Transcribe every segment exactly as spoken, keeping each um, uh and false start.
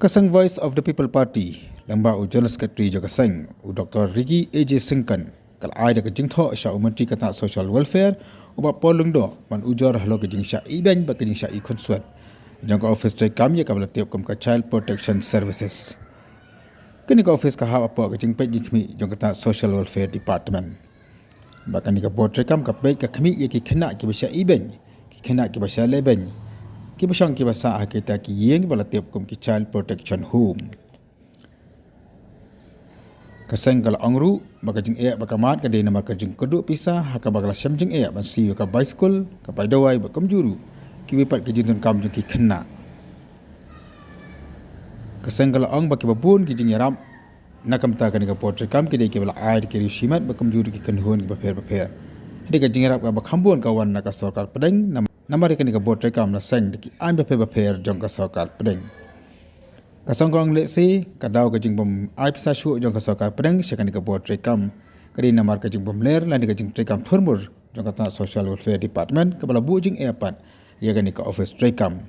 Ka seng Voice of the People Party, lyngba u General Secretary jong ka seng, u Doctor Ricky A J Syngkon, ka la ai da ka jingthoh sha u Myntri ka tnat Social Welfare, u Bah Paul Lyngdoh, ban ujor halor ka jingshah ibeiñ bad ka jingshah ikhunswet jong ka office treikam ïa kaba la tip kum ka Child Protection Services. Kane ka office ka hap hapoh ka jingpeit jingkhmih jong ka tnat Social Welfare Department. Bad kane ka bor treikam ka peit ka khmih ïa ki khynnah kiba shah ibeiñ, ki khynnah kiba shah lehbeiñ, kiba shong kiba sah ha kita ki ïing ba la tip kum ki Child Protection Home. Ka seng ka la ong ruh ba ka jingeh ba ka mad ka dei namar ka jingkyrduh pisa, ha kaba ka la shem jingeh ban siew ïa ka bai skul, ka bai dawai bad kumjuh ruh kiwei pat ki jingdonkam jong ki khynnah. Ka seng ka la ong ba kiba bun ki jingïarap na ka bynta kane ka bor treikam ki dei kiba la ai da ki riew shimet bad kumjuh ruh ki kynhun kiba pher bapher. Hynrei ka jingïarap kaba kham bun ka wan na ka sorkar pdeng, nam-, namar ïa kane ka bor treikam la seng da ki aiñ bapher bapher jong ka sorkar pdeng. Ka seng ka ong lehse ka daw ka jingbym ai pisa shuh jong ka sorkar pdeng sha kane ka bor treikam ka dei namar ka jingbymler lane ka jingtreikam thurmur jong ka tnat Social Welfare Department kaba la buh jingeh pat ïa kane ka office treikam,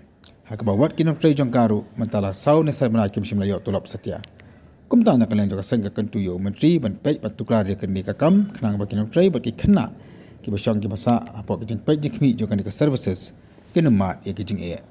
ha kaba wat ki nongtrei jong ka ruh mynta la saw ne san bnai kim shym la ïoh tulop satia. Kumta na ka liang jong ka seng ka kyntu ïa u Myntri ban peit ban tuklar ïa kane ka kam khnang ba ki nongtrei bad ki khynnah kiba shong kiba sah hapoh ka jingpeit jingkhmih jong kane ka services kin ym mad ïa ka jingeh.